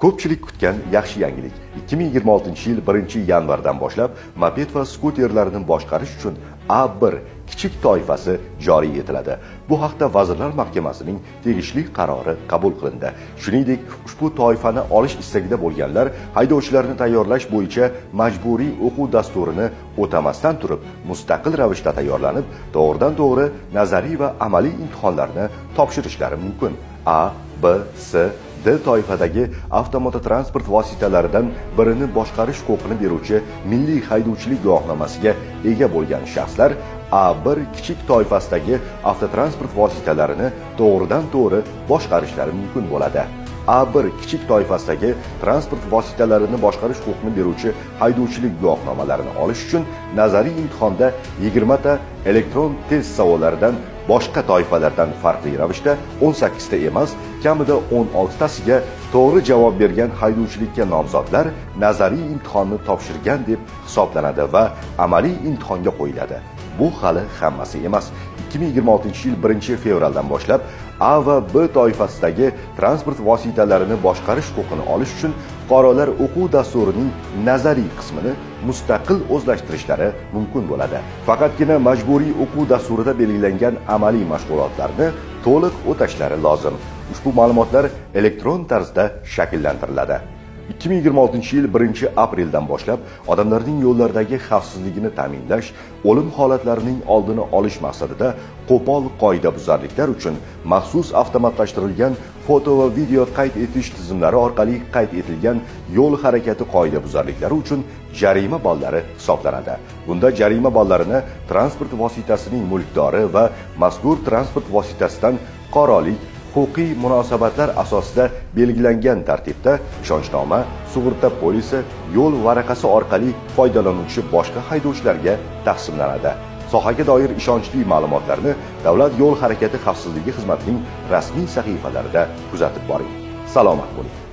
Ko'pchilik kutgan yaxshi yangilik: 2026-yil 1-yanvardan boshlab moped va skuterlarni boshqarish uchun A1 kichik toifasi joriy etiladi. Bu haqda Vazirlar Mahkamasining tegishli qarori qabul qilindi. Shuningdek, ushbu toifani olish istagida bo'lganlar haydovchilarni tayyorlash bo'yicha majburiy o'quv dasturini o'tamasdan turib, mustaqil ravishda tayyorlanib, to'g'ridan-to'g'ri nazariy va amaliy imtihonlarni topshirishlari mumkin. A, B, C, D toifadagi avtomototransport vositalaridan birini boshqarish huquqini beruvchi milliy haydovchilik guvohnomasiga ega bo'lgan shaxslar A1 kichik toifasidagi avtotransport vositalarini to'g'ridan-to'g'ri boshqarishlari mumkin bo'ladi. A1 kichik toifasidagi transport vositalarini boshqarish huquqini beruvchi haydovchilik guvohnomalarini olish uchun nazariy imtihonda 20 ta elektron test savollaridan boshqa toifalardan farqli ravishda 18 ta emas, kamida 16 tasiga to'g'ri javob bergan haydovchilikka nomzodlar nazariy imtihonni topshirgan deb hisoblanadi va amaliy imtihonga qo'yiladi. Bu hali hammasi emas. 2026-yil 1-fevraldan boshlab A va B toifasidagi transport vositalarini boshqarish huquqini olish uchun fuqarolar o'quv dasturining nazariy qismini mustaqil o'zlashtirishlari mumkin bo'ladi. Faqatgina majburiy o'quv dasturida belgilangan amaliy mashg'ulotlarni to'liq o'tashlari lozim. Ushbu ma'lumotlar elektron tarzda shakllantiriladi. 2026-yil 1-apreldan boshlab odamlarning yo'llardagi xavfsizligini ta'minlash, o'lim holatlarining oldini olish maqsadida qo'pol qoidabuzarliklar uchun maxsus avtomatlashtirilgan foto va video qayd etish tizimlari orqali qayd etilgan yo'l harakati qoidabuzarliklari uchun jarima ballari hisoblanadi. Bunda jarima ballarini transport vositasining mulkdori va mazkur transport vositasidan fuqarolik huquqiy munosabatlar asosida belgilangan tartibda ishonchnoma, sug'urta polisi, yo'l varaqasi orqali foydalanuvchi boshqa haydovchilarga taqsimlanadi. Sohaga doir ishonchli ma'lumotlarni Davlat yo'l harakati xavfsizligi xizmatining rasmiy sahifalarida kuzatib boring. Salomat bo'ling.